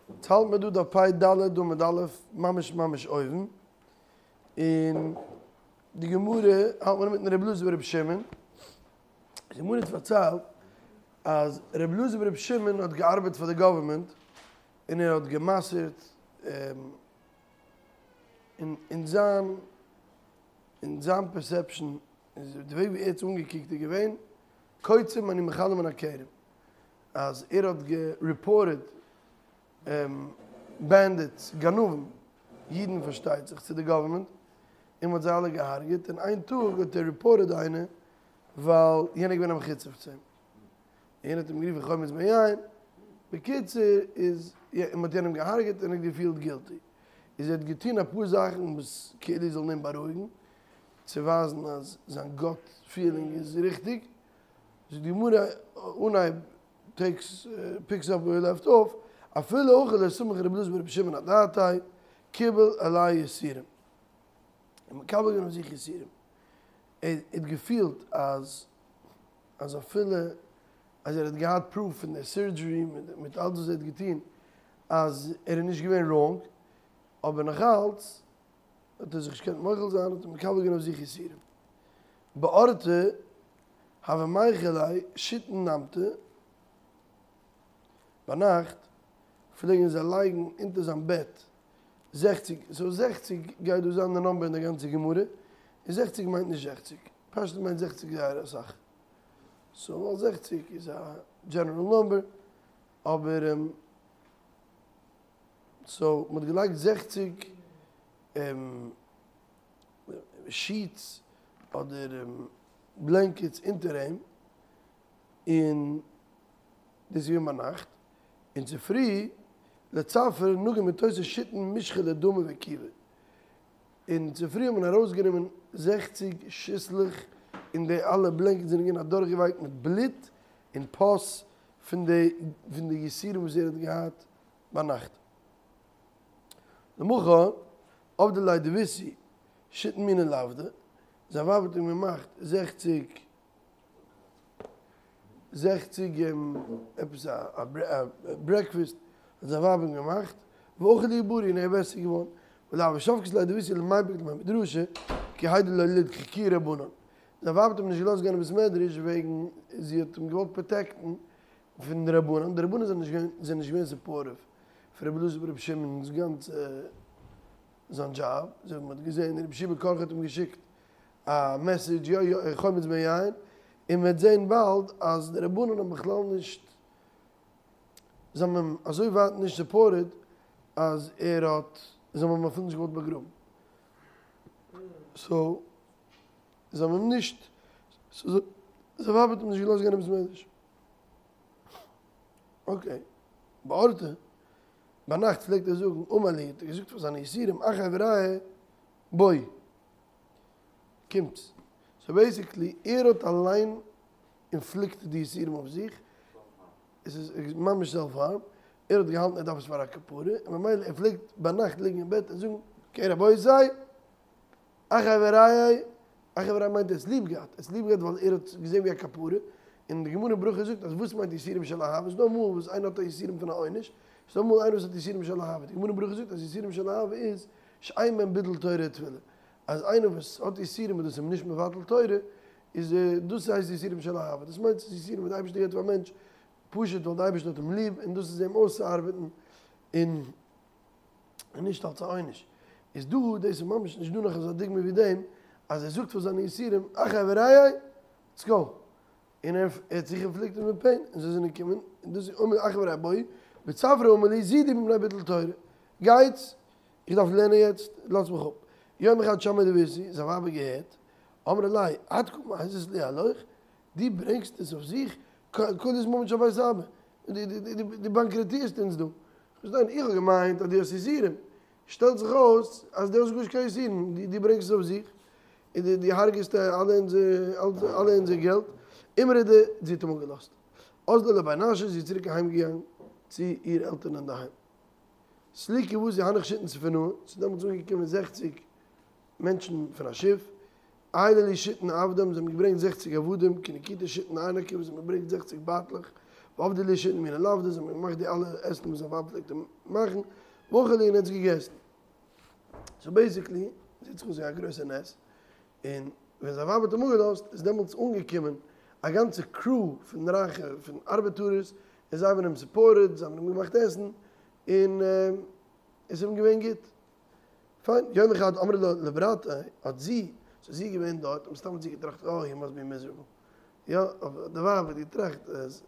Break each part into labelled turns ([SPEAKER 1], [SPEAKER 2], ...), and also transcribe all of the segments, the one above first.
[SPEAKER 1] יעצט האלט מען דא דף פ ד עמוד א', ממש ממש אויבן, און די גמרא האלט מען אינמיטן רבי אלעזר ברבי שמעון, די גמרא האט פארציילט אז רבי אלעזר ברבי שמעון האט געארבעט פאר די גאווערמענט און ער האט גע'מסר'ט אין זיין אין זיין פערסעפשאן, די וועג ווי ער האט עס אנגעקוקט איז געווען קוצים אני מכלה מן הכרם, אז ער האט געריפארטעד באנדיטס, גנבים, אידן פארשטייט זיך, צו די גאווערמענט, און מ'האט זיי אלע געהארגעט, און איין טאג האט ער ריפארטעד איינער ווייל יענער איז געווען א מחוצף צו אים, יענער האט אים גערופן חומץ ביין, בקיצור איז און מ'האט יענעם געהארגעט און ער האט געפילט גילטי, איז ער האט געטון אפאר זאכן וואס כאילו זאלן אים בארואיגן, צו ווייזן אז זיין גאט פילינג איז ריכטיג, זאגט די גמרא אנהייב טעיקס פיקס אפ ווער הי לעפט אףף, אפילו הכי לא סמיך רבי אלעזר ברבי שמעון אדעתיה, קיבל עליה יסורים. ער האט מקבל געווען אויף זיך יסורים. ער האט געפילט אז אז אפילו אז ער האט געהאט פרוף פון די סורדזשערי מיט אלץ וואס ער האט געטון אז ער איז נישט געווען ראנג, אבער נאכאלץ האט ער זיך נישט געקענט מוחל זיין האט ער מקבל געווען אויף זיך יסורים. באורתא הוו מירכו ליה שיתין נמטי, ביינאכט פלעגן זיי לייגן אונטער זיין בעט זעכציג, סאו זעכציג גייט דא זיין די נאמבער אין די גאנצע גמרא, און זעכציג מיינט נישט זעכציג, פשטות מיינט זעכציג זייער אסאך, סאו ווייל זעכציג איז א דזשענעראל נאמבער, אבער סאו מ'האט געלייגט זעכציג שיטס אדער בלענקעטס אונטער אים, און דאס איז געווען ביינאכט, און צופרי לצפרא נגור מתותיה שיתין משחי דדמא וכיבי, און צופרי האט מען ארויסגענומען זעכציג שיסלעך און די אלע בלענקעטס זענען געווען אדורכגעווייקט מיט בלוט און פאס פון די פון די יסורים וואס ער האט געהאט ביינאכט. למחר עבדה ליה דביתהו שיתין מיני לפדי, זיין ווייב האט אים געמאכט זעכציג זעכציג עפעס א ברעקפעסט האט זיין ווייב אים געמאכט, ואכיל להו ובריא און ער איז בעסער געווארן, ולא הוה שבקת ליה דביתהו למיפק לבי מדרשא כי האי דלא לידחקוה רבנן, זיין ווייב האט אים נישט געלאזט גיין אין בית מדרש וועגן זי האט אים געוואלט פראטעקטן פון די רבנן, די רבנן זענען נישט געווען זענען נישט געווען סופארטיוו פון רבי אלעזר ברבי שמעון'ס גאנצע זיין דזשאב, אזוי ווי מ'האט געזען רבי יהושע בן קרחה האט אים געשיקט א מעסעדזש יא יא חומץ ביין, און מ'וועט זען באלד אז די רבנן האבן בכלל נישט זיי האבן אים אזוי ווייט נישט סופארטעד אז ער האט זיי האבן אים אפילו נישט געוואלט באגראבן סאו זיי האבן אים נישט זיין ווייב האט אים נישט געלאזט גיין אין בית מדרש. אקעי, באורתא, ביינאכט פלעגט ער זאגן, אמר להו, האט ער געזאגט פאר זיינע יסורים, אחי ורעי, בואו, קומטס. סאו בעיסיקלי, ער האט אליין אינפליקטעד די יסורים אויף זיך, עס איז ממש סעלף הארם, ער האט געהאלטן ער דארף עס פאר א כפרה, און ממילא ער פלעגט ביינאכט ליגן אין בעט און זאגן, אקעי רבותי, אחי ורעי, אחי ורעי מיינט ער האט עס ליב געהאט, ער האט עס ליב געהאט ווייל ער האט עס געזען ווי א כפרה, און די גמרא אין ברכות זאגט אז וואס מיינט יסורים של אהבה, ס'איז דא אמאל וואס איינער האט א יסורים פון א עונש, ס'איז דא אמאל איינער וואס האט יסורים של אהבה, די גמרא אין ברכות זאגט אז יסורים של אהבה איז שאין בהם ביטול תורה ותפילה, אז איינער וואס האט יסורים און דאס איז אים נישט מבטל תורה, איז דאס הייסט יסורים של אהבה, דאס מיינט ס'איז יסורים וואס די אייבערשטער געבט פאר א מענטש פשוט ווייל די אייבערשטער האט אים ליב און דאס איז אים אויסצוארבעטן און און נישט אלס א עונש. איז דא, דאס איז ממש נישט דא נאך אזא דוגמא ווי דעם, אז ער זאגט פאר זיינע יסורים, אחי ורעי, לעטס גאו. און ער האט זיך אינפליקטעד מיט פעין, און זיי זענען געקומען, און דאס איז אמר אחי ורעי בואו, בצפרא אמר להו זידו מפני ביטול תורה. גייטס, איך דארף לערנען יעצט, לאזט מיך אפ. יום אחד שמעה דביתהו, זיין ווייב האט געהערט, אמרה ליה, את קא מייזית להו עלך, דו ברענגסט עס אויף זיך, כלית ממון של בית אבא, דו באנקראטירסט אונז דא. כ'פארשטיי נישט, איך האב געמיינט אז דו האסט יסורים, שטעלט זיך אויס אז דו האסט גארנישט קיין יסורים, דו ברענגסט עס אויף זיך, און דו הרג'עסט אלע אונזער געלט, אימרדה, זי האט אים אפגעלאזט. אזלה לבי נשא, זי איז צוריק אהיים געגאנגען צו איר עלטערן אינדערהיים. סליקו ואתו הנך שיתין ספינאי, ס'איז דעמאלטס אנגעקומען זעכציג מענטשן פון א שיף, עיילו להו שיתין עבדים, זיי האבן געברענגט זעכציג עבדים, כי נקיטו שיתין ארנקי, וואס האבן געברענגט זעכציג בייטלעך. ועבדי להו שיתין מיני לפדא, זיי האבן געמאכט די אלע עסן וואס זיין ווייב פלעגט אים מאכן, ואכלי און ער האט עס געגעסן. סאו בעיסיקלי, זעט זיך אויס ווי א גרויסע נס, און ווען זיין ווייב האט אים אפגעלאזט איז דעמאלטס אנגעקומען א גאנצע קרו פון רייכע פון ארבעטארערס און זיי האבן אים סופארטעד, זיי האבן אים געמאכט עסן, און עס איז אים געווען גוט. פיין, יום אחד אמרה לה לברתה, האט זי, סאו זי איז געווען דארט, און מסתם האט זי געטראכט אה, הי מאסט בי מיזערעבל. יא, אבער די ווייב האט געטראכט אז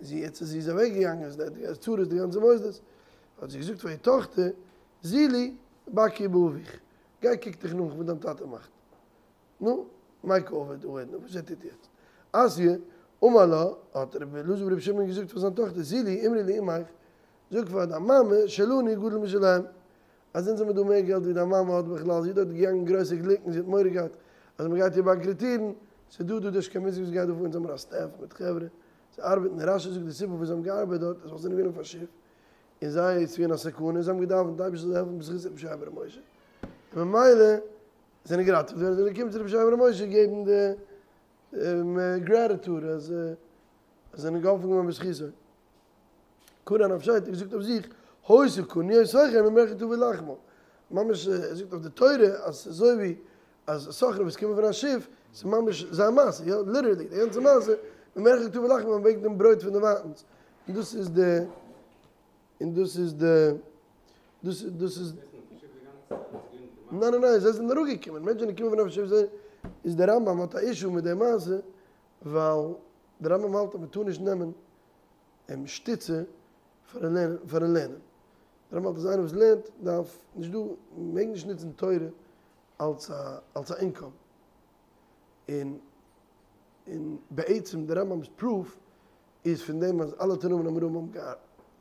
[SPEAKER 1] זי, יעצט אז זי איז אוועק געגאנגען איז די צרות די גאנצע מוסדות, האט זי געזאגט פאר איר טאכטער, זילי בקרי באבוך, גיי קוק דיך נאך וואס דיין טאטע מאכט. נו, מאי קא עביד האידנא, וואס ער טוט יעצט. אתיא, אמר לה, האט רבי אלעזר ברבי שמעון געזאגט פאר זיין טאכטער, זילי אמרי לאמך, זאג פאר דיין מאמע, שלנו גדול משלהם, אז אונז האבן דא מער געלט ווי דיין מאמע האט בכלל, זי איז דארט געגאנגען גרויסע גליקן, זי האט מורא געהאט אז מען גייט איר באנקראטירן, ס'איז דא דא נישט קיין מושג וואס גייט דא פאר, אונז האבן א סטעף מיט חברה, זיי ארבעטן, רשי זאגט די סיבה פארוואס זיי האבן געארבעט דארט איז ווייל זיי זענען געווען אויף א שיף, און זיי איז געווען א סכנה, זיי האבן געדאווענט די אייבערשטער זאל העלפן בזכות רבי ישעי' בר' משה, און ממילא זענען געראטעוועט געווארן, זענען געקומען צו רבי ישעי' בר' משה געבן די גרעטיטוד אז זיי זענען געהאלפן געווארן בזכותו. קרי אנפשיה האט ער געזאגט אויף זיך, היתה קניות סוחרים ממרחק תביא לחמה. ממש ער זאגט אויף די תורה אז ס'איז אזוי ווי אז סוחרים וואס קומען פון א שיף, ס'איז ממש זיין מעשה, יא, ליטערלי, די גאנצע מעשה, ממרחק תביא לחמה, מען ברענגט דעם ברויט פון דערווייטנס. און דאס איז די, און דאס איז די, דאס דאס איז. ניין ניין ניין, זיי זענען אראפגעקומען, מענטשן זענען געקומען פון א שיף, זיי, איז דער רמב ם האט א אישו מיט די מעשה, ווייל דער רמב ם האלט אז מען טאר נישט נעמען אים שטיצע פארן לערנען, פארן לערנען. דער רמב ם האלט אז איינער וואס לערנט דארף נישט דא, מעג נישט נוצן תורה אלס א אלס א אינקאם. און און בעצם דער רמב ם'ס פרוף איז פון דעם אז אלע תנאים און אמוראים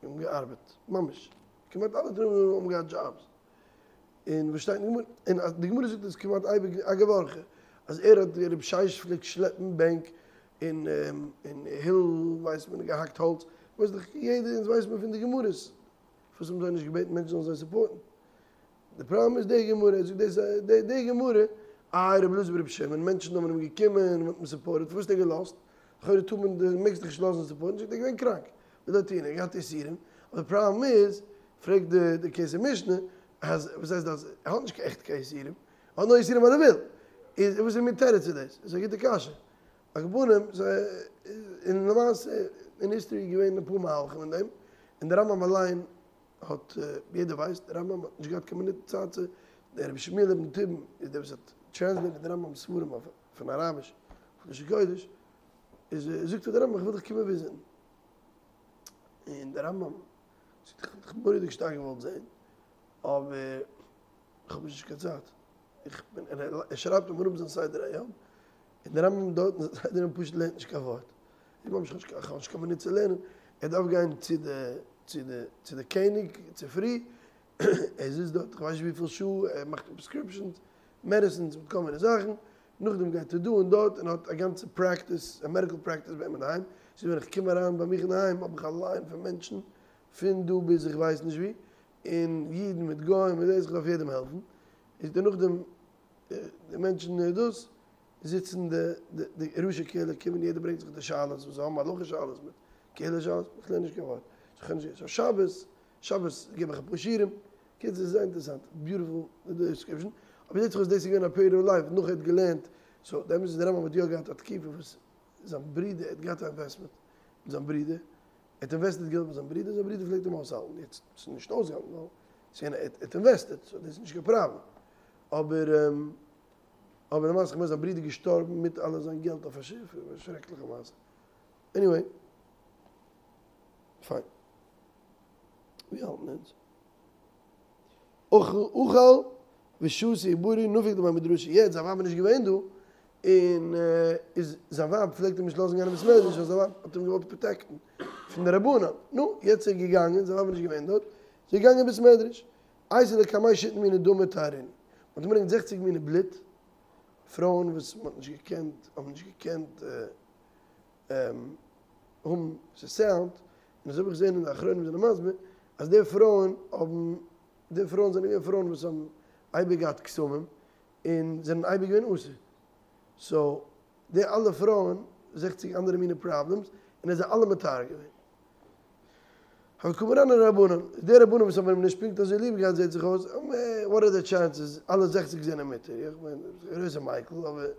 [SPEAKER 1] האבן געארבעט, ממש, כמעט אלע תנאים און אמוראים האבן געהאט דזשאבס. און וואס שטייט אין גמרא, און אז די גמרא זאגט עס כמעט אייביג אגב אורחא, אז ער האט רב ששת פלעגט שלעפן בענק און און הלל ווייסט מען געהאקט האלץ, ווייסט דאך יעדער אונז ווייסט מען פון די גמרות, פארוואס האבן זיי נישט געבעטן מענטשן זאלן זיי סופארטן? די פראבלעם איז די גמרא, ער זאגט דאס די די גמרא, איי רבי אלעזר ברבי שמעון, מענטשן האבן אים געקומען און מ'האט אים סופארטעד, פארוואס האט ער געלאזט? לכאורה טאר מען די מעגסט דיך נישט לאזן סופארטן, זאגט ער געווען קראנק, וואס דארף טון, ער האט געהאט יסורים, אבער די פראבלעם איז, פרעגט די די כסף משנה, אז וואס הייסט דאס, ער האט נישט קיין עכט קיין יסורים, ער האט נאר יסורים אז ער וויל, איז וואס איז מיר תירוץ צו דאס? איז א גוטע קשיא. על כל פנים, און למעשה אין היסטארי איז געווען אפאר מהלכים אין דעם, און דער רמב ם אליין האט, יעדער ווייסט, דער רמב ם האט נישט געהאט קיין מינוט צייט צו, דער רבי שמואל אבן תיבון איז דער וואס האט טרענסלעיטעד די רמב ם'ס ספרים אויף פון אראביש אויף לשון קודש, איז זאגט פאר דער רמב ם איך וויל דיך קומען וויזיטן, און דער רמב ם זאגט איך האב דיך מורא'דיג שטארק געוואלט זען, אבער איך האב נישט קיין צייט, איך בין, ער שרייבט אים אראפ זיין סדר היום, און דער רמב ם דארט אין זיין סדר היום פשוט לערנט נישט קיין ווארט, איך ממש איך האב נישט קיין מינוט צו לערנען, ער דארף גיין צו די צו די צו די קעניג צופרי, ער זיצט דארט איך ווייס נישט וויפיל שעה, ער מאכט פרעסקריפשענס, מעדעסינס מיט כל מיני זאכן, נאכדעם גייט ער דא און דארט און האט א גאנצע פרעקטיס, א מעדיקל פרעקטיס ביי אים אינדערהיים, ס'איז ווען איך קום אריין ביי מיך אינדערהיים האב איך א ליין פון מענטשן פון דא ביז איך ווייס נישט וואו, און אידן מיט גוים מיט דאס, איך דארף יעדעם העלפן, איז דער נאכדעם די מענטשן דאס זיצן די די ראשי קהילה קומען יעדער ברענגט זיך די שאלות וואס זיי האבן הלכה שאלות מיט קהילה שאלות, איך לערן נישט קיין ווארט, סאו כ'קען נישט, סאו שבת שבת געב איך אפאר שיעורים, קיצור ס'איז זייער אינטערעסאנט, ביוטיפול דיסקריפשאן, אבער זעט זיך אויס דאס איז געווען א פיריעד אוו לייף נאך ער האט געלערנט, סאו די אמת איז די רמב ם האט יא געהאט א תקופה וואס זיין ברודער האט געהאט א אינוועסטמענט מיט זיין ברודער, ער האט אינוועסטעד געלט מיט זיין ברודער, זיין ברודער פלעגט אים אויסהאלטן, יעצט ס'איז נישט אויסגעהאלטן ווייל ס'איז ער האט אינוועסטעד, סאו דאס איז נישט קיין פראבלעם, אבער אבער למעשה כ'מיין זיין ברודער געשטארבן מיט אלע זיין געלט אויף א שיף, א שרעקליכע מעשה, עניוועי, פיין. ווי האלטן אונז? אכל ושתה ובריא נפק לבי מדרשא, יעצט זיין ווייב איז נישט געווען דא, און איז זיין ווייב פלעגט אים נישט לאזן גיין אין בית מדרש ווייל זיין ווייב האט אים געוואלט פראטעקטן פון די רבנן, נו יעצט איז ער געגאנגען, זיין ווייב איז נישט געווען דארט, איז ער געגאנגען אין בית מדרש, אייתי לקמיה שיתין מיני דמא טהרינהו, מען האט געברענגט זעכציג מיני בלוט, פרויען וואס מען האט נישט געקענט, האבן נישט געקענט האבן ס'סאונד, און אזוי האב איך געזען אין די אחרונים זענען מסביר, אז די פרויען האבן, די פרויען זענען געווען פרויען וואס האבן אייביג געהאט כתמים, און זענען אייביג געווען אסור. סאו, די אלע פרויען, זעכציג אנדערע מיני פראבלעמס, און ער האט זיי אלע מטהר געווען. הוו קא מרנני רבנן, די רבנים וואס האבן אים נישט פונקט אזוי ליב געהאט זעט זיך אויס, וואט אר די טשענסעס, אלע זעכציג זענען מותר, איך מיין, גרויסע מיקל, אבער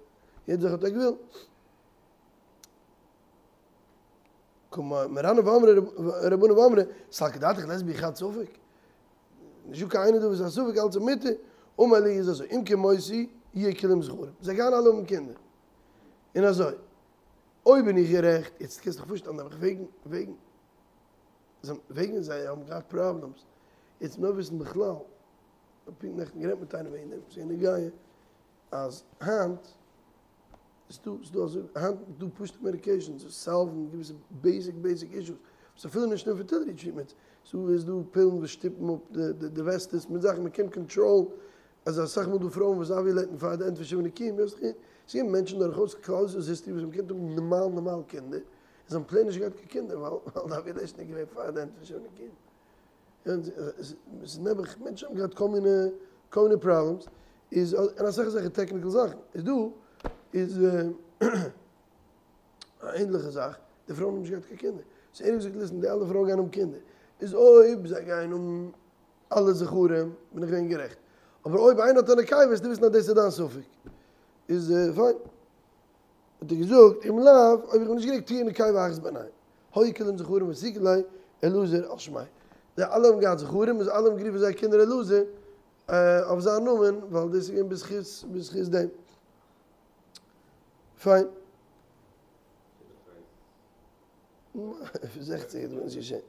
[SPEAKER 1] יעדע זאך האט א גבול. קא מרנני ואמרי רבנן ואמרי, סלקא דעתך לית בהו חד ספק, נישטא קיין איינער דא וואס איז א ספק אלץ איז מותר, אמר להו איז אזוי, אם כמותי יהו כולם זכרים, זיי גייען אלע האבן קינדער, און אזוי, אויב בין איך גערעכט, יעצט קענסט דיך פארשטעלן נעבעך וועגן וועגן וועגן זיי האבן געהאט פראבלעמס, יעצט נאר וויסן בכלל, כ'האב פונקט נעכטן גערעדט מיט איינעם וועגן דעם, ס'איז נוגע אז היינט איז דא ס'איז דא אזוי היינט איז דא פשוטע מעדיקעישאנס וואס סאלוון געוויסע בעיסיק בעיסיק אישוס, וואס אפילו נישט אינפערטילעטי טריטמענטס, ס'איז דא פילן וואס שטופן אפ די די וסתות מיט זאכן מ'קען קאנטראלן אז אסאך מאל דא פרויען וואס אוויולעיטן פאר די ענד פון שבעה נקיים, יא ס'איז געווען מענטשן דורכאויס כלל ישראל'ס היסטארי וואס האבן געקענט האבן נארמאל נארמאל קינדער, און זיי האבן פלעין נישט געהאט קיין קינדער ווייל די אוויולעישן איז געווען פאר די ענד פון שבעה נקיים. ס'איז נעבעך מענטשן האבן געהאט כל מיני כל מיני פראבלעמס, איז און אסאך אזעלכע טעקניקל זאכן, איז דא איז א ענדליכע זאך, די פרויען האבן נישט געהאט קיין קינדער, סאו ער האט געזאגט ליסן די אלע פרויען גייען האבן קינדער, איז אויב זיי גייען האבן אלע זכרים בין איך געווען גערעכט, אבער אויב איינער האט א נקבה וועסטו וויסן אז דאס איז דיין ספק, איז פיין. האט ער געזאגט, אם לאו, אויב איך בין נישט גערעכט תהיה נקבה אחת ביניהם, היו כולם זכרים וסיקו ליה אלעזר על שמיה. זיי אלע האבן געהאט זכרים און זיי אלע האבן גערופן זייער קינדער אלעזר אויף זיין נאמען, ווייל דאס איז געווען בזכות בזכות דעם. פיין. זעכציג איז נישט געשען.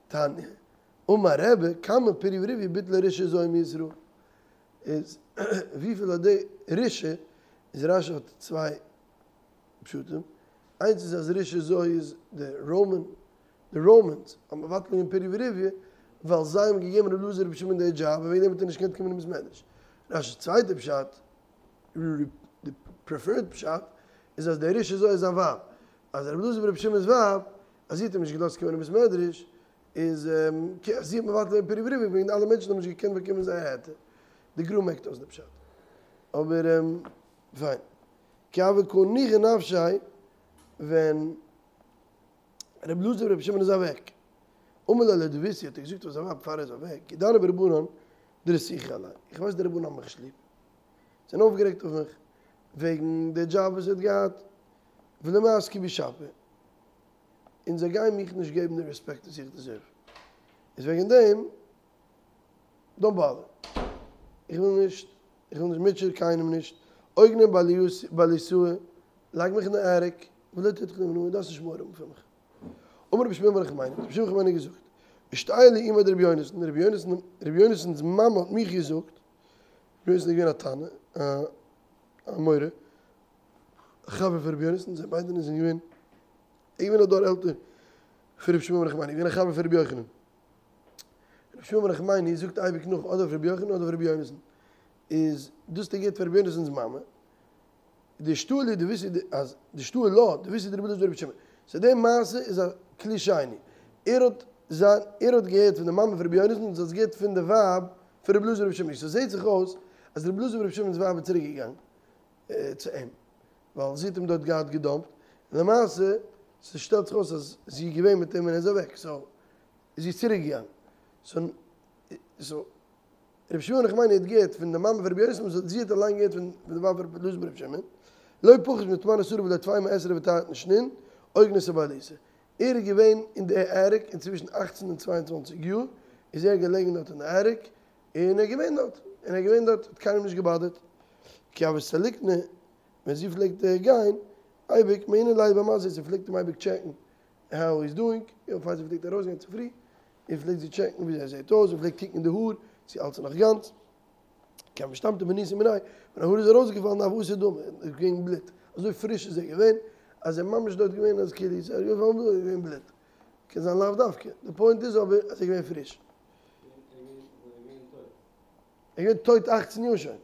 [SPEAKER 1] תניא, אמר רבי, כמה פריה ורביה ביטלה רשעה זו מישראל. איז וויפיל האט די רשעה, איז רש"י האט צוויי פשטים, איינס איז אז רשעה זו איז די ראמען, די ראמענס האבן מבטל געווען פריה ורביה ווייל זיי האבן געגעבן ר' אלעזר רבי שמעון די דזשאב און וועגן דעם האט ער נישט געקענט קומען אין בית מדרש. רש"י'ס צווייטע פשט, די פרעפערד פשט, איז אז די רשעה זו איז זיין ווייב, אז ר' אלעזר ברבי שמעון'ס ווייב, אז זי האט אים נישט געלאזט קומען אין בית מדרש, איז אז זי האט מבטל געווען פריה ורביה וועגן אלע מענטשן האבן נישט געקענט באקומען זייער היתר. די גר"א מעקט אויס די פשט. אבער פיין. כי הוה קא ניחא נפשיה ווען רבי אלעזר ברבי שמעון איז אוועק. אמר לה לדביתהו האט ער געזאגט פאר זיין ווייב פאר ער איז אוועק, ידענא ברבנן דרתיחי עלי, איך ווייס די רבנן האבן מיך נישט ליב. זיי זענען אויפגערעגט אויף מיך וועגן די דזשאב וואס ער האט געהאט. ולא מסקי בי שפיר. און זיי גייען מיך נישט געבן די רעספעקט וואס איך דעזערוו, איז וועגן דעם דאנט באדער, איך וויל נישט, איך וויל נישט מוטשען קיינעם נישט, אויגני בעליתאי, לייג מיך אין די עטיק, ולא תטרחו מינאי, דארפסט נישט מורא האבן פון מיך. אמר רבי שמואל בר נחמני, האט רבי שמואל בר נחמני געזאגט, אשתעיא לי אימיה דרבי יונתן, רבי יונתן, רבי יונתן'ס מאמע האט מיך געזאגט, רבי יונתן איז געווען א תנא, א אמורא, א חבר פון רבי יונתן, זיי ביידע זענען געווען, ער איז געווען א דור עלטער פון רבי שמואל בר נחמני, געווען א חבר פון רבי יוחנן. רבי שמואל בר נחמני זאגט אייביג נאך אדער אויף רבי יוחנן אדער אויף רבי יונתן. איז דאס האט ער געהערט פון רבי יונתן'ס מאמע, דאשתעיא לי דביתהו אז דאשתעיא לה דביתהו דרבי אלעזר ברבי שמעון. סאו די מעשה איז א כלי שני. ער האט זיין ער האט געהערט פון די מאמע פון רבי יונתן און זי האט עס געהערט פון די ווייב פון רבי אלעזר ברבי שמעון. סאו זעהט זיך אויס אז רבי אלעזר ברבי שמעון'ס ווייב איז צוריק געגאנגען. צו אים, ווייל זי האט אים דארט געהאט געדאמפט, און למעשה ס'שטעלט זיך אויס אז זי איז געווען מיט אים ווען ער איז אוועק, סאו איז זי צוריק געגאנגען, סאו סאו רבי שמואל בר נחמני האט געהערט פון די מאמע פון רבי יונתן וואס זי האט אליין געהערט פון די ווייב פון רבי אלעזר ברבי שמעון, לא פחות מתמני סרי ולא טפי מעשרה ותרתין שנין, אוגנתיה בעליתא. ער איז געווען אין די עטיק אין צווישן אכצן און צוויי און צוואנציג יאר איז ער געלעגן דארט אין די עטיק, און ער איז געווען דארט, און ער איז געווען דארט, האט קיינעם נישט געבאדערט, כי הוה סליקנא, ווען זי פלעגט גיין, אייביג, מהיינא ליה במזייה, זי פלעגט אים אייביג טשעקן, האו היז דואינג, יא, פאר זי פלעגט ארויסגיין צופרי, און פלעגט זי טשעקן וויאזוי ער זעט אויס, און פלעגט קוקן די האר, צו אלץ איז נאך גאנץ, כי הוה משתמטא מניתא מיניה, ווען א האר איז ארויסגעפאלן הוה אתי דמא, איז געווען בלוט, אזוי פריש איז ער געווען, אז ער ממש דארט געווען אז כאילו איז ארויסגעפאלן בלוט, איז געווען בלוט, קען זיין לאו דווקא, די פוינט איז אבער אז ער איז געווען פריש. ער איז געווען טויט אכצן יאר שוין.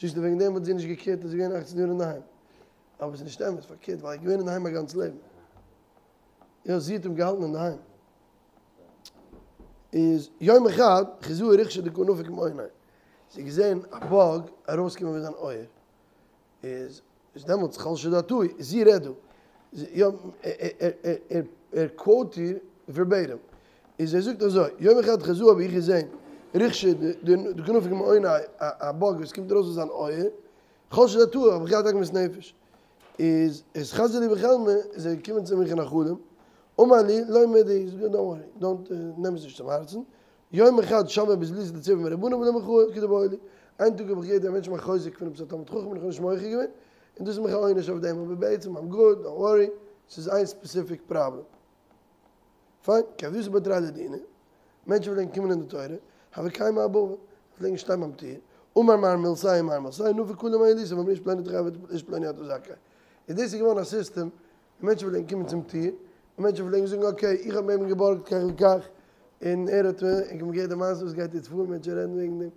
[SPEAKER 1] זאגסטו וועגן דעם האט זי נישט געקערט אז זי איז געווען אכצן יאר אינדערהיים. אבער ס'איז נישט אמת, פארקערט ווייל ער איז געווען אינדערהיים א גאנץ לעבן. יא, זי האט אים געהאלטן אינדערהיים. איז יום אחד חזאי ריחשא דקא נפיק מאוניה. זי האט געזען א באג ארויסקומען פון זיין אויער. איז איז דעמאלטס חלשה דעתוהי, זי רעדט דא, יא, ער קוואוט איר Verbatim. איז ער זאגט אזוי, יום אחד חזאי האב איך געזען, ריחשא דקא נפיק מאוניה א באג וואס קומט ארויס פון זיין אויער, חלשא דעתאי האב איך געהאט עגמת נפש. איז אתחזי לי בחלמא איז ער געקומען צו מיך אין א חלום, אמר לי, לא מידי, איז גוט דאנט ווארי, דאנט נעם עס נישט צום הארצן, יום אחד שמעי בזילותא דציבור מרבנן ולא מחאי כדבעי לי, איין טאג האב איך געהערט ווי א מענטש מאכט חוזק פון עפעס א תלמיד חכם און איך האב נישט מוחה געווען, און דאס איז מיך א עונש אויף דעם, אבער בעצם איים גוד, דאנט ווארי, ס'איז איין ספעסיפיק פראבלעם. פיין, כי הוו אתו בי תרי לדינא, מענטשן פלעגן קומען אין די תורה, הוו קיימי אבבא, פלעגן שטיין ביים טיר, אמר מר מילתיה מר מילתיה, נפק קלא מעילותא, ואמרי איש פלוני אתה חייב ואיש פלוני אתה זכאי. און דאס איז געווארן א סיסטעם, ווי מענטשן פלעגן קומען צום טיר, און מענטשן פלעגן זאגן okay, איך האב אים געבארגט כך וכך, און ער האט מיר, און כ'האב געהערט די מעשה וואס גייט יעצט פאר, מענטשן רעדן וועגן דעם,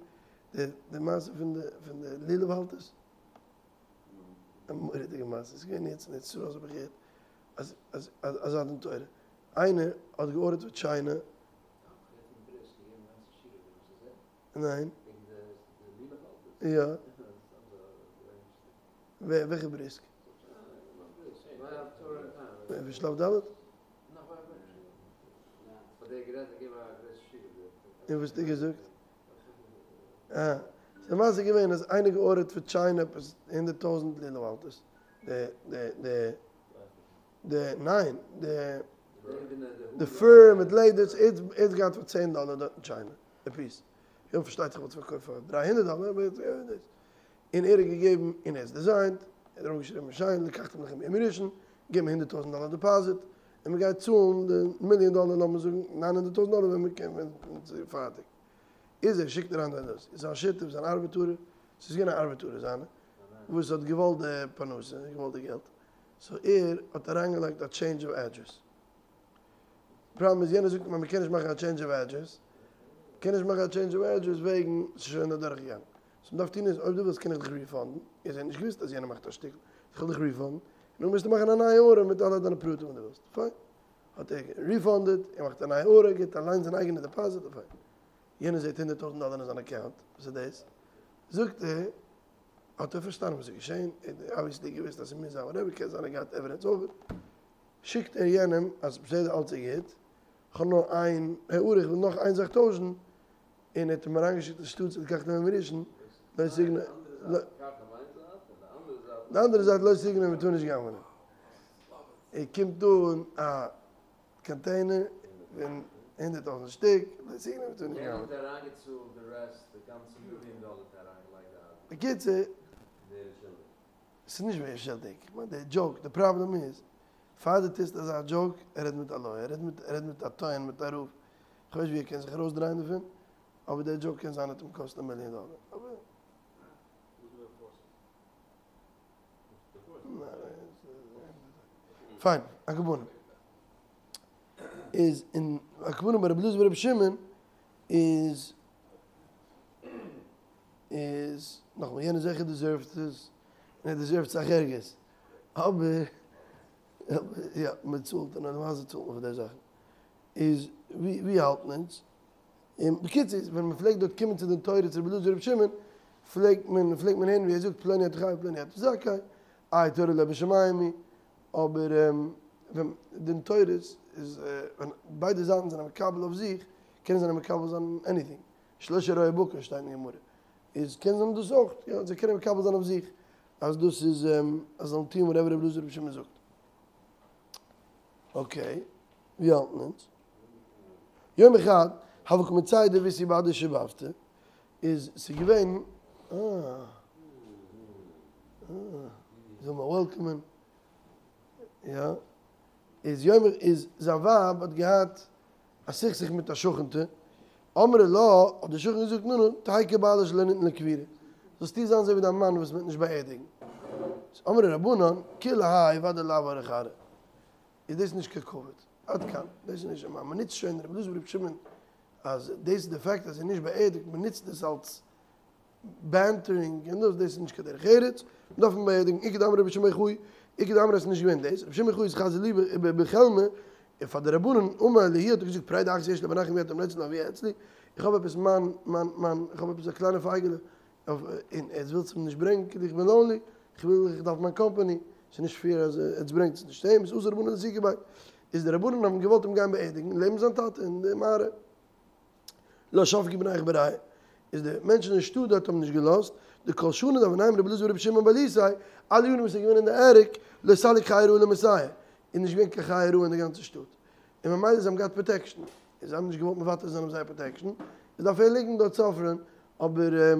[SPEAKER 1] די די מעשה פון די פון די לולב האלטערס, א מורא'דיגע מעשה, ס'איז געווען יעצט אין ארץ ישראל האב איך געהערט, אז אז אזא דין תורה, איינער האט געארדערט פון טשיינע, ניין. יא. ווער? וועלכע בריסק? ווער? שלב ד'? און וואס האט ער געזאגט? אה. ס'איז למעשה געווען אז איינער געארדערט פון טשיינע עפעס הונדערט טויזענט לולב האלטערס. די די די די ניין די די פור מיט לעדערס ער האט געהאט פאר צען דאלער דארט אין טשיינע די פיס. יא פארשטייט זיך וואלט עס פארקויפט פאר דריי הונדערט דאלער אבער דאס. און ער האט געגעבן און ער האט עס דעזיינט, ער האט ארויפגעשריבן שיין לקחתם לכם ביום הראשון, געבן הונדערט טויזנט דאלער דעפאזיט, און מען גייט צאלן די מיליאן דאלער לאמיר זאגן ניין הונדערט טויזנט דאלער ווען מען קומט ווען ס'איז פארטיג. איז ער שיקט אריין דאס, איז זיין שותף זיין ארבעטארער, ס'איז געווען א ארבעטארער זיינער, וואס האט געוואלט די פרנסה, געוואלט די געלט, so ער האט אריינגעלייגט א change of address. פראבלעם איז יענער זאגט אים אז מ'קען נישט מאכן א change of address, מ'קען נישט מאכן א change of address וועגן ס'איז שוין אדורך געגאנגען. וואס מ'דארף טון איז אויב דו ווילסט קען איך דיך ריפאנדן, ער האט נישט געוואוסט אז יענער מאכט א שטיקל, איך וועל דיך ריפאנדן, און נאכדעם מוזטו מאכן א נייע ארדער מיט אלע דיינע פרטים וואס דו ווילסט. פיין. האט ער ריפאנדעד, ער מאכט א נייע ארדער, גיבט אליין זיין אייגענע דעפאזיט, און פיין. יענער זעט הונדערט טויזנט דאלער אין זיין אקאונט, וואס איז דאס? זאגט ער, האט ער פארשטאנען וואס איז געשען, ער האט obviously געוואוסט אז ס'מוז זיין whatever, קען זיין ער האט געהאט evidence אויך. שיקט ער יענעם אז בסדר אלץ איז גוט, כ'האב נאר איין הערה, איך וויל נאך איין זאך טוישן, און ער האט אים אריינגעשיקט אין שטאט לקחתם ביום הראשון, לא תגנוב, די אנדערע זייט לא תגנוב מ'טאר נישט גנב'נען. ער קומט אן א קאנטעינער פון הונדערט טויזנט שטיק, לא תגנוב מ'טאר נישט גנב'נען. בקיצור. ס'איז נישט ווער שולדיג, איך מיין די joke, די פראבלעם איז, פאר דו טוסט אזא joke, ער רעדט מיט א lawyer, ער רעדט מיט, ער רעדט מיט א טוען, מיט א רב, איך ווייס ווי ער קען זיך ארויסדרייען דערפון, אבער די joke קען זיין האט אים געקאסט א מיליאן דאלער, אבער. פיין, על כל פנים. איז אין על כל פנים ביי רבי אלעזר ברבי שמעון איז איז נאכאמאל יענער זעכער דעזערווט עס, און ער דעזערווט אסאך ערגערס, אבער יא מען צאלט און למעשה צאלט מען פאר די זאכן, איז ווי ווי האלטן אונז? און בקיצור ווען מען פלעגט דארט קומען צו דין תורה צו רבי אלעזר רבי שמעון פלעגט מען פלעגט מען הערן ווי ער זאגט פלוני אתה חייב פלוני אתה זכאי, איי תורה לא בשמים היא, אבער ווען דין תורות איז ווען ביידע זייטן זענען מקבל אויף זיך קענען זיי מקבל זיין anything. שלשה רועי בקר שטייט אין גמרא, איז קען זיין דאס אויך, יא, זיי קענען מקבל זיין אויף זיך אז דאס איז אז זיי זאלן טון whatever רבי אלעזר רבי שמעון זאגט. okay, ווי האלטן אונז? יום אחד, הוה קא מצייד דביתהו בהדי שיבבתא, איז ס'איז געווען, אה, אה, זאל מען וועלקאמען, יא, איז יום, איז זיין ווייב האט געהאט א סכסוך מיט א שכנ'טע, אמרה לה, האט די שכן געזאגט, נו נו, תהא כבעלה שלא ניתן לקבורה, זאלסטו זיין אזוי ווי דיין מאן וואס מען וועט נישט באערדיגן. אמרו רבנן, כולי האי ודאי לאו אורח ארעא, איז דאס נישט קיין כבוד, עד כאן, דאס איז נישט, מען נוצט שוין רבי אלעזר ברבי שמעון אז דאס איז די fact אז ער איז נישט באערדיגט, מען נוצט עס אלס bantering און דאס, דאס איז נישט קיין דרך ארץ, מען דארף אים באערדיגן, איכא דאמרי רבי שמעון בר יוחאי, איכא דאמרי עס איז נישט געווען דאס, רבי שמעון בר יוחאי איז חזי לי בחלמא, און פאר די רבנן אמר להו האט ער געזאגט פרידה אחת יש לי לבן אחים ואתם אצלי ואבי אצלי, איך האב עפעס מיין מיין מיין איך האב עפעס א קליינע פייגעלע, און עטס ווילטס אים נישט ברענגען כאילו איך בין lonely, איך וויל איך דארף מיין company, ס'איז נישט fair אז עטס ברענגטס נישט אים, איז אתו רבנן לאסוקי ביה. איז די רבנן האבן געוואלט אים גיין באערדיגן לעבן זיין טאטע אין די מערה. לא שבקי בני חבריא, איז די מענטשן אין שטאט דארט האבן נישט געלאזט, דכל שנא דהוה ניים רבי אלעזר ברבי שמעון בעליתיה, אלע יארן וואס ער איז געווען אין די attic, לא סליק חיה רעה למיתתיה, איז נישט געווען קיין חיה רעה אין די גאנצע שטאט, און ממילא זיי האבן געהאט protection, און זיי האבן נישט געוואלט מוותר זיין אויף זייער protection, איז דארף ער ליגן דארט suffer ען, אבער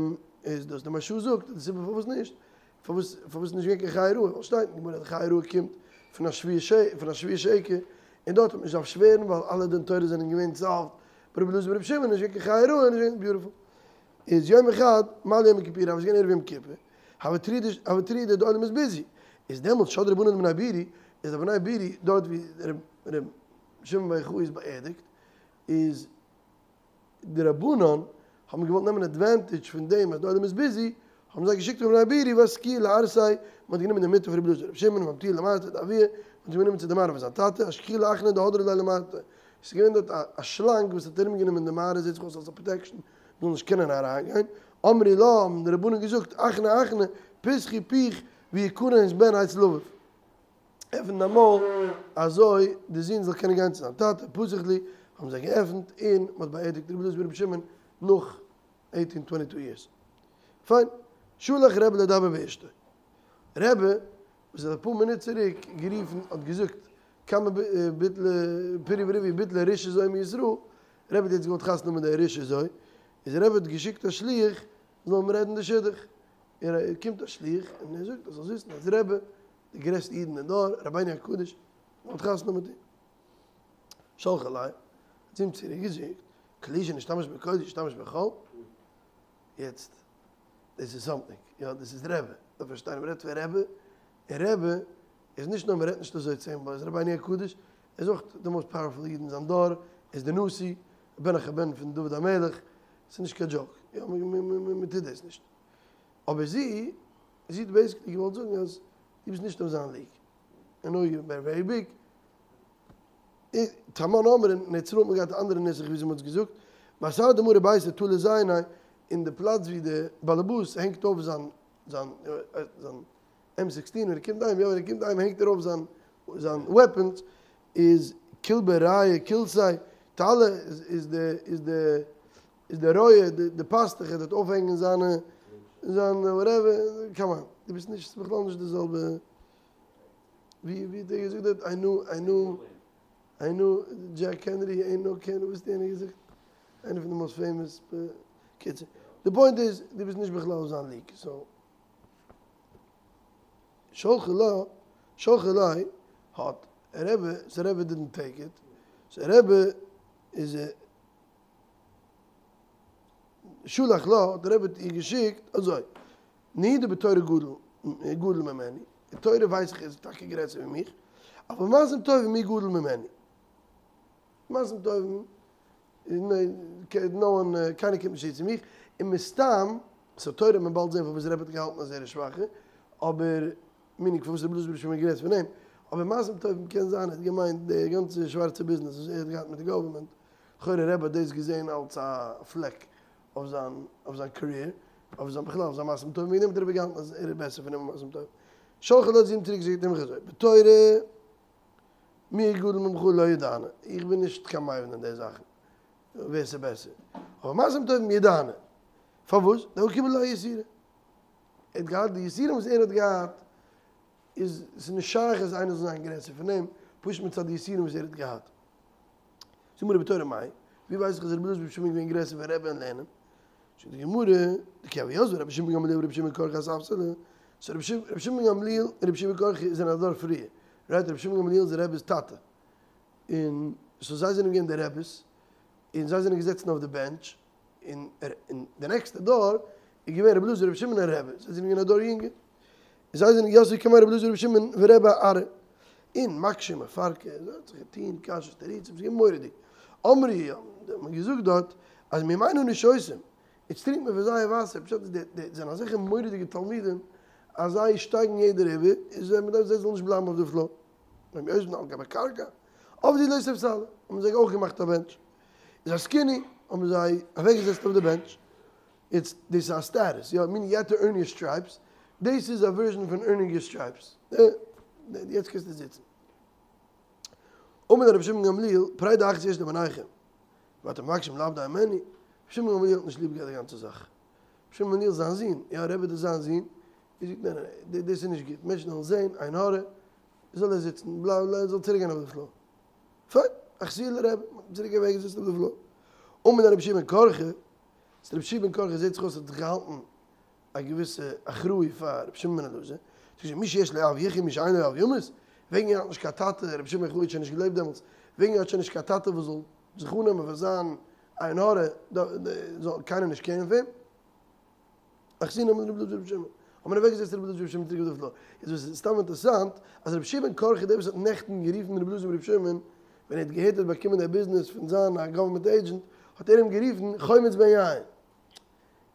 [SPEAKER 1] איז דאס די מהרש"א זאגט אז די סיבה פארוואס נישט, פארוואס פארוואס איז נישט געווען קיין חיה רעה, ווייל שטייט אין גמרא אז די חיה רעה קומט פון א שבועה פון א שבועה שקר, און דארט האט מען נישט געדארפט שווערן ווייל אלע דין תורה זענען געווען solved ביי רבי אלעזר ברבי שמעון איז נישט געווען קיין חיה רעה נישט געווען beautiful איז יום אחד מעל יום הכיפורים איז געווען ערב יום כיפור הוה טרידא הוה טרידא די עולם איז busy איז דעמאלטס שדרו רבנן לבני בירי איז די בני בירי דארט ווי ר' שמעון בר יוחאי איז באערדיגט איז די רבנן האבן געוואלט נעמען advantage פון דעם אז די עולם איז busy, האבן זיי געשיקט לבני בירי ואסקוה לערסיה, מען האט גענומען די מיטה פון רבי אלעזר רבי שמעון ואמטוה למערתא דאבוה, מען האט אים גענומען צו די מערה פון זיין טאטע, אשכחוה לאחנא דהדרא ליה למערתא, עס איז געווען דארט א שלאנג וואס האט ארום גענומען די מערה, זעט זיך אויס אלס א protection, מען זאל נישט קענען אריין גיין, אמרי לה, האבן די רבנן געזאגט, אחנא אחנא, פתחי פיך ויכנס בן אצל אביו. עפענט דיין מויל אזוי די זון זאל קענען גיין צו זיין טאטע, פתח להו, האבן זיי געעפנט און מען האט באערדיגט רבי אלעזר ברבי שמעון נאך eighteen twenty two years. פיין, שלח רבי לדבר באשתו. רבי, וואס האט אפאר מינוט צוריק גערופן האט געזאגט כמה ביטלא פריה ורביה ביטלא רשעה זו מישראל, רבי האט יעצט געוואלט חתונה האבן מיט די רשעה זו, איז רבי האט געשיקט א שליח זאל אים רעדן די שידוך, און קומט א שליח און ער זאגט אז זאלסט וויסן אז רבי די גרעסטע אידן אין דור, רבינו הקדוש, האט חתונה מיט אים. שלחה ליה, האט זי אים צוריק געזאגט, כל שנשתמש בקודש ישתמש בחול. יעצט, דאס איז something, יא, דאס איז רבי, דארף פארשטיין, מען רעדט פון רבי, און רבי איז נישט נאר מען רעדט נישט אזוי צו אים, ווייל ער איז רבינו הקדוש, ער איז אויך די most powerful איד אין זיין דור, ער איז די נשיא, בן אחר בן פון דוד המלך, ס'איז נישט קיין joke, יא, מען טוט דאס נישט. אבער זי, זי האט basically געוואלט זאגן אז דו ביסט נישט אויף זיין league, I know you are very big. תמן אמרי, אין ארץ ישראל האט מען געהאט א אנדערע נוסח וויאזוי מען האט עס געזאגט, באתר דמרי ביתיה תלי זייניה, אין די פלאץ ווי די באלעבאס הענגט אויף זיין זיין זיין M sixteen ווען ער קומט אהיים, יא ווען ער קומט אהיים הענגט ער אויף זיין זיין weapons, איז כלבא רעיא כילתיה תלי איז די איז די איז דער רועה, די פאסטוך, ער וועט אויפהענגען זיינע, זיינע whatever, come on, דו ביסט נישט, ס'איז בכלל נישט די זעלבע, ווי ווי האט ער געזאגט דארט, I know, I know, I know דזשעק קענעדי, I know קענעדי, וואס האט יענער געזאגט? איינער פון די most famous, קיצור, די point איז, דו ביסט נישט בכלל אויף זיין league, so. שלחה לה, שלחה ליה, האט רבי, so רבי didn't take it, so רבי איז. שלח לה, האט דער רבי איר געשיקט אזוי, תני דבתורה גדול גדול ממני, אין תורה ווייס איך ער איז טאקע גרעסער ווי מיך, אבער במעשים טובים מי גדול ממני, מעשים טובים no one קיינער קומט נישט צו צו מיך, און מסתם, so תורה וועט מען באלד זען פארוואס דער רבי האט געהאלטן אז ער איז שוואכער, אבער meaning פארוואס רבי אלעזר ברבי שמעון איז גרעסער פון אים, אבער מעשים טובים קען זיין ער האט געמיינט די גאנצע שווארצע ביזנעס וואס ער האט געהאט מיט די government, לכאורה רבי האט דאס געזען אלס א פלעק אויף זיין אויף זיין career, אויף זיין בכלל אויף זיין מעשים טובים, וועגן דעם האט רבי געהאלטן אז ער איז בעסער פון אים אין מעשים טובים. שלחה לה האט זי אים צוריק געזאגט נעמליך אזוי, בתורה מי גדול ממך לא ידענא, איך בין נישט קיין מבין אין די זאכן ווער ס'איז בעסער, אבער מעשים טובים ידענא, פארוואס? דהא קיבל עליה יסורי, ער האט געהאט די יסורים וואס ער האט געהאט, איז ס'איז נישט שייך אז איינער זאל זיין גרעסער פון אים, פשוט מצד די יסורים וואס ער האט געהאט. זאגט גמרא בתורה מאי, ווי ווייס איך אז רבי אלעזר ברבי שמעון איז געווען גרעסער פון רבי אין לערנען? זאגט די גמרא, דכי הוו יתבי רבי שמעון גמליאל ורבי יהושע בן קרחה אספסלא, so רבי שמעון גמליאל און רבי יהושע בן קרחה זענען א דור פריער, right רבי שמעון גמליאל איז רבי'ס טאטע, און so זיי זענען געווען די רבי'ס, און זיי זענען געזעצן אויף די bench, און די נעקסטע דור איז געווען רבי אלעזר רבי שמעון און רבי, זיי זענען געווען א דור יונגער. זיי זענען יתבי קמיה רבי אלעזר רבי שמעון ורבי אארעא און מקשי מפרקה, אזוי האט זיך געטוהן קשיות תירוצים, ס'איז געווען מורא'דיג, אמרי האט מען געזאגט דארט אז מימינו אנו שותים, איצט טרינקט מען פון זייער וואסער, פשט איז די די זענען אזעלכע מורא'דיגע תלמידים אז זיי שטייגן יעדער איבער, איז מען דארף זיי זאלן נישט בלייבן אויף די floor, והם יושבין על גבי קרקע, עבדו להו ספסלא, האבן זיי אויך געמאכט א bench, איז התקינו האבן זיי אוועקגעזעצט אויף די bench, איטס דאס איז א status, יא, meaning you had to earn your stripes, דאס איז א version פון earning your stripes, יעצט קענסטו זיצן. אמר ליה רבי שמעון גמליאל, פרידה אחת יש לי ביניכם, ואתם מבקשים לאבדה הימני, רבי שמעון גמליאל האט נישט ליב געהאט די גאנצע זאך. רבי שמעון גמליאל זיין זון, יא רבי איז זיין זון, ער זאגט ניין ניין, דאס איז נישט גוט, מענטשן וועלן זען, עין הרע, זאל ער זיצן, בלייב, ער זאל צוריק גיין אויף די floor. פיין, אחתוהו לרבי, מ'האט אים צוריק אוועק געזעצט אויף די floor. אמר ליה רבי יהושע בן קרחה, רבי יהושע בן קרחה זעט זיך אויס האט זיך געהאלטן א געוויסע אחראי פאר רבי שמעון בן אלעזר, זאגט ער מי שיש לו אב יחיה מי שאין לו אב ימות, וועגן ער האט נישט קיין טאטע, רבי שמעון בן יוחאי האט שוין נישט געלעבט דעמאלטס, וועגן ער האט שוין נישט קיין טאטע וואס זאל זיך אננעמען פאר זיין עין הרע, זאל קיינער נישט קערן פון אים. אחתינהו אמר רבי אלעזר ברבי שמעון, האט מען אוועקגעזעצט רבי אלעזר ברבי שמעון צוריק אויף די floor. איז וואס איז סתם אינטערעסאנט, אז רבי יהושע בן קרחה דער וואס האט נעכטן גערופן רבי אלעזר ברבי שמעון, ווען ער האט געהערט ער האט באקומען די ביזנעס פון זיין א government agent, האט ער אים גערופן חומץ בן יין.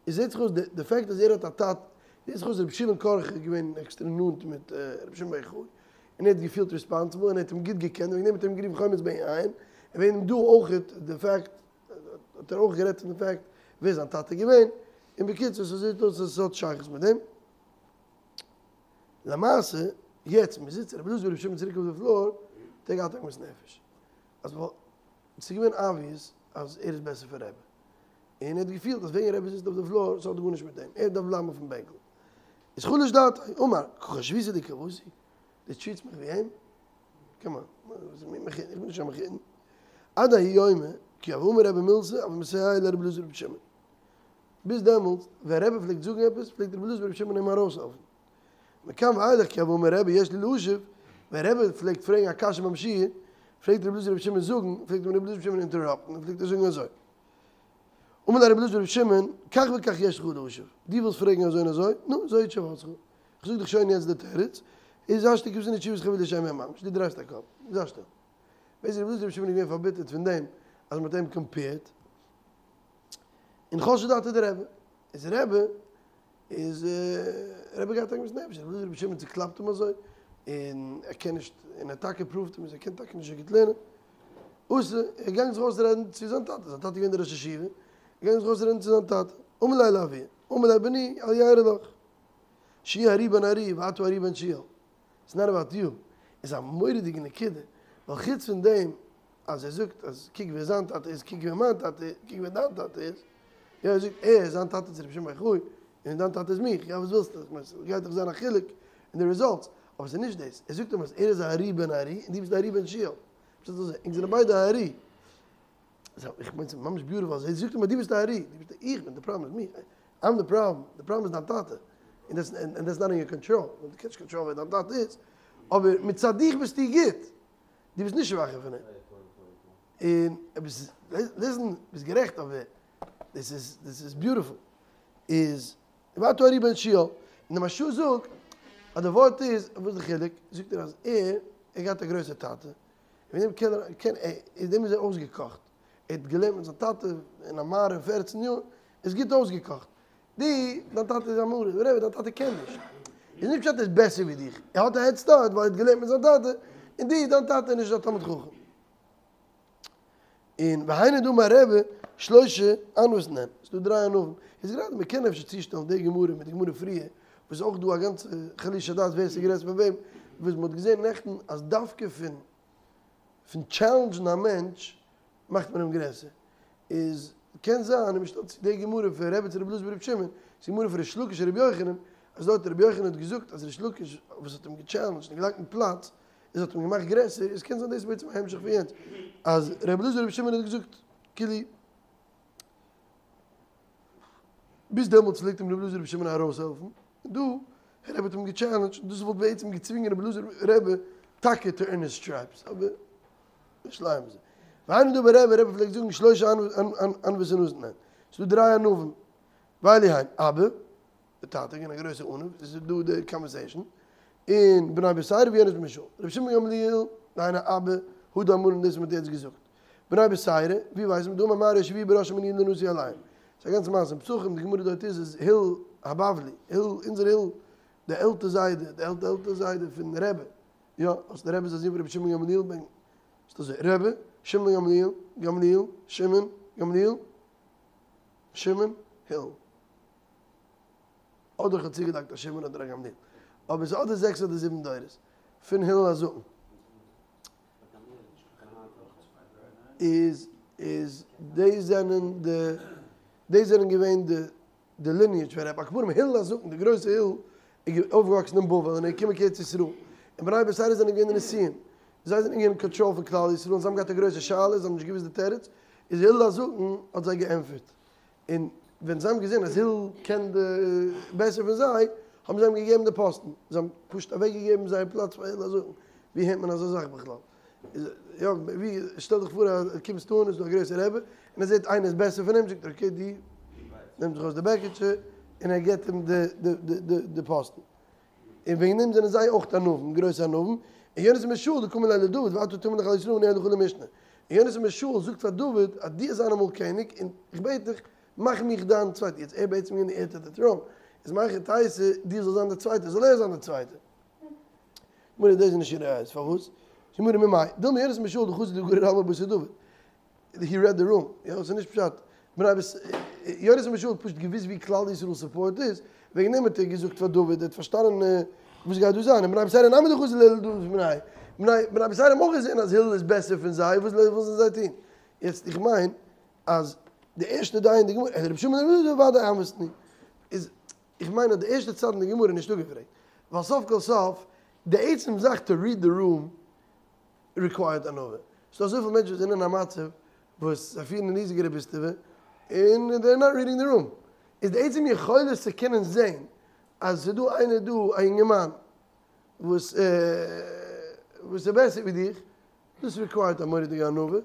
[SPEAKER 1] עס זעט זיך אויס די fact אז ער האט א טאטע, זעט זיך אויס רבי שמעון קרחה איז געווען עקסטרעם נאנט מיט רבי שמעון בר יוחאי, און ער האט געפילט responsible און ער האט אים גוט געקענט, וועגן דעם האט ער אים גערופן חומץ בן יין, און וועגן דעם דא אויך די fact האט ער אויך גערעדט פון די fact ווער זיין טאטע איז געווען, און בקיצור ס'זעט אויס אז עס האט שייכות מיט דעם. למעשה יעצט מען זיצט רבי אלעזר ברבי שמעון צוריק אויף די floor, האט ער געהאט עגמת נפש, אז ס'איז געווען obvious אז ער איז בעסער פון רבי, און ער האט געפילט אז וועגן רבי זיצט אויף די floor, ס'האט גארנישט מיט אים, ער דארף בלייבן אויפן בענקל. איז חלש דעתיה, אמר, קא חשביתו לי כוותי, דו treat סט מיך ווי אים? come on, איך בין נישט קיין מחותן. עד ההוא יומא, כי הוה אמר רבי מילתא, הוה מסייע ליה רבי אלעזר ברבי שמעון. ביז דעמאלטס, ווען רבי פלעגט זאגן עפעס, פלעגט רבי אלעזר ברבי שמעון אים ארויסהעלפן. מכאן ואילך כי הוה אמר רבי יש לי להשיב, ווען רבי פלעגט פרעגן א קשיא ביים שיעור, פלעגט רבי אלעזר ברבי שמעון זאגן, פלעגט אים רבי אלעזר ברבי שמעון interrupt ן, און פלעגט ער זאגן אזוי. אמר ליה רבי אלעזר ברבי שמעון, כך וכך יש לך להשיב, דו ווילסט פרעגן אזוי און אזוי, נו, זו תשובתך. איך זאג דיך שוין יעצט די תירוץ, איז השתא כוותיה תשובת חבילי שאין בהן ממש, דו דרייסט א קאפ, זיי שטיל. בעצם רבי אלעזר ברבי שמעון איז געווען פארביטערט פון דעם אז מען האט אים compared, און חלשה דעתיה דרבי, איז רבי איז רבי געהאט עגמת נפש, רבי אלעזר ברבי שמעון צוקלאפט אים אזוי, און ער קען נישט, און ער טאקע prove ט אים אז ער קען טאקע נישט אזוי גוט לערנען. אסור, ער איז געגאנגען זיך אויסרעדן צו זיין טאטע, זיין טאטע איז געווען דער ראש ישיבה, ער איז געגאנגען זיך אויסרעדן צו זיין טאטע, אמר ליה לאבוה, אמר ליה בני, אל ירע לך, שהוא ארי בן ארי ואתה ארי בן שועל, it's not about you, איז א מורא'דיגע נקודה, ווייל חוץ פון דעם אז ער זאגט אז קוק ווער זיין טאטע איז, קוק ווער מיין טאטע איז, קוק ווער דיין טאטע איז, יא ער זאגט ער, זיין טאטע איז רבי שמעון בר יוחאי, און דיין טאטע איז מיך, יא וואס ווילסטו, איך מיין ס'גייט דאך זיין א חילוק אין די results, אבער ס'איז נישט דאס, ער זאגט אים אז ער איז א ארי בן ארי און דו ביסט א ארי בן שועל, פשט איז אזוי, ענק זענען ביידע ארי, איך מיין ס'איז ממש beautiful, אז ער זאגט אים אז דו ביסט א ארי, דו ביסט א, איך בין, די פראבלעם איז מיך, I'm the problem, די פראבלעם איז דיין טאטע, און that's and that's not in your control, דו קענסט נישט control ן ווער דיין טאטע איז, אבער מצד דיך ביסטו גוט, דו ביסט נישט שוואכער פון אים, און listen, ביסט גערעכט אבער דאס איז דאס איז beautiful, איז ואתה ארי בן שועל, און די מהרש"א זאגט אז די ווארט איז, וואס איז די חילוק, זאגט ער אז ער ער געהאט א גרויסע טאטע, און מיט דעם קען ער קען ער אין דעם איז ער אויסגעקאכט, ער האט געלערנט מיט זיין טאטע אין א מערה פערצן יאר, איז גוט אויסגעקאכט, דו, דיין טאטע איז א מורה, whatever, דיין טאטע קען נישט. איז נישט פשט ער איז בעסער ווי דיך, ער האט א head start ווייל ער האט געלערנט מיט זיין טאטע, און דו, דיין טאטע איז נישט א תלמיד חכם. און והיינו דאמר רבי, שלשה ענוות הן, ס'איז דא דריי ענווים. איז גראדע מען קען אפשר צושטעלן די גמרא מיט די גמרא פריער, וואס איז אויך דא א גאנצע חלישא הדעת ווער ס'איז גרעסער פון וועם, וואס מ'האט געזען נעכטן אז דווקא פון פון challenge ן א מענטש מאכט מען אים גרעסער, איז קען זיין אז מ'שטעלט צו די גמרא פון רבי צו רבי אלעזר ברבי שמעון, צו גמרא פון ריש לקיש און רבי יוחנן, אז דארט רבי יוחנן האט געזאגט אז ריש לקיש וואס האט אים גע challenge ט און געלייגט אין פלאץ, איז האט אים געמאכט גרעסער, איז קען זיין דאס איז בעצם א המשך פון יענץ, אז רבי אלעזר ברבי שמעון האט געזאגט כאילו ביז דעמאלטס פלעגט אים רבי אלעזר ברבי שמעון ארויסהעלפן, און דא רבי האט אים גע challenge ט, און דאס וואלט בעצם געצווינגען רבי אלעזר רבי טאקע to earn his stripes, אבער. שליים זה. והיינו דאמר רבי, רבי פלעגט זאגן שלושה ענוות הנותן, ס'איז דא דריי ענווים, ואלו הן, אבא, די טאטע געווען א גרויסע עניו, עס איז דא די conversation, און בני בתירא ויונתן בן שאול, רבי שמעון גמליאל, דהיינו אבא, הא דאמרן דאס וואס מ'האט יעצט געזאגט, בני בתירא, ווי ווייסט מען, דאמר מר הושיבוהו בראש המנין לנשיא עליהם, ס'איז א גאנצע מעשה אין פסחים, די גמרא דארט איז איז הלל הבבלי, הלל, אונזער הלל, די עלטער זיידע, די עלטער עלטער זיידע פון רבי, יא, אז דער רבי איז א זון פון רבי שמעון גמליאל בן, איז אזוי, רבי, שמעון גמליאל, גמליאל, שמעון, גמליאל, שמעון, הלל. אדער איך האב צוגעלייגט א שמעון אדער א גמליאל. אבער עס איז אדער זעקס אדער זיבן דורות פון הלל הזקן. איז איז די זענען די די זענען געווען די די ליניעדזש פון רבי על כל פנים הלל הזקן די גרויסע הלל איז אויפגעוואקסן אין בבל און ער איז געקומען קיין ארץ ישראל און בני בתירא זענען געווען די נשיאים זיי זענען געווען אין קאנטראל פון כלל ישראל און זיי האבן געהאט א גרויסע שאלה זיי האבן נישט געוואוסט די תירוץ איז הלל הזקן האט זיי געענטפערט און ווען זיי האבן געזען אז הלל קען די בעסער פון זיי, האבן זיי אים געגעבן די פאסטן, זיי האבן פשוט אוועק געגעבן זייער פלאץ פאר הלל הזקן, ווי הערט מען אזא זאך בכלל? יא, ווי, שטעל דיך פאר אז קומסט אן, איז דא א גרויסע רבי, און ער זעט איינער איז בעסער פון אים, זאגט ער okay דו, נעמט זיך אויס די בעקיטשע, און ער געבט אים די די די די פאסטן. און וועגן דעם זענען זיי אויך ענווים, גרויסע ענווים, און יונתן בן שאול דקאמר ליה לדוד ואתה תמלוך על ישראל וניהלך למשנה, און יונתן בן שאול זאגט פאר דוד אז דו זיין אמאל קעניג און איך בעט דיך מאך מיך דיין צווייטער, יעצט ער בעצם געווען די heir to the throne, איז מהיכי תיתי דו זאלסט זיין דער צווייטער, זאל ער זיין דער צווייטער. גמרא דאס איז נישט איר ראיות, פארוואס? גמרא ממאי, דילמא יונתן בן שאול דחזא דגריר עלמא בתר דוד. He read the room, יא, ס'איז נישט פשט, בני בית, יונתן בן שאול האט פשוט געוואוסט ווי כלל ישראל support איז, וועגן דעם האט ער געזאגט פאר דוד, ער האט פארשטאנען וואס גייט דא זיין, און בני בתירא נמי דחזו להלל דעדיף מיניה, בני בני בתירא האבן אויך געזען אז הלל איז בעסער פון זיי, וואס זאלן זיי טון? יעצט איך מיין אז די ערשטע דעה אין די גמרא, רבי שמעון בן אלעזר ודאי ענוותנא, איז איך מיין אז די ערשטע צד אין די גמרא איז נישט אפגעפרעגט, ווייל סוף כל סוף די עצם זאך to read the room required ענווה. ס'דא אזויפיל מענטשן וואס זענען אין א מצב וואס זיי פירן א ריזיגע רביסטעווע און they are not reading the room. איז די עצם יכולת צו קענען זען אז ס'איז דא איינער דא א אינגערמאן וואס וואס איז בעסער ווי דיך, דאס required א מורא'דיגע ענווה,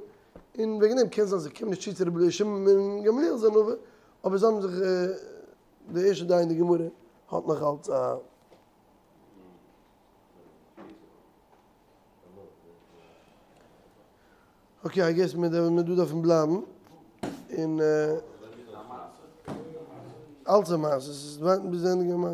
[SPEAKER 1] און וועגן דעם קען זיין זיי קומען נישט צו צו רבי שמעון בן גמליאל'ס ענווה, אבער זיי האבן זיך די ערשטע דעה אין די גמרא האט נאך אלץ א. Okay I guess מיר דא דארפן בלייבן און אלץ א מעשה, ס'איז ווארטן ביז ענדיגן א מעשה.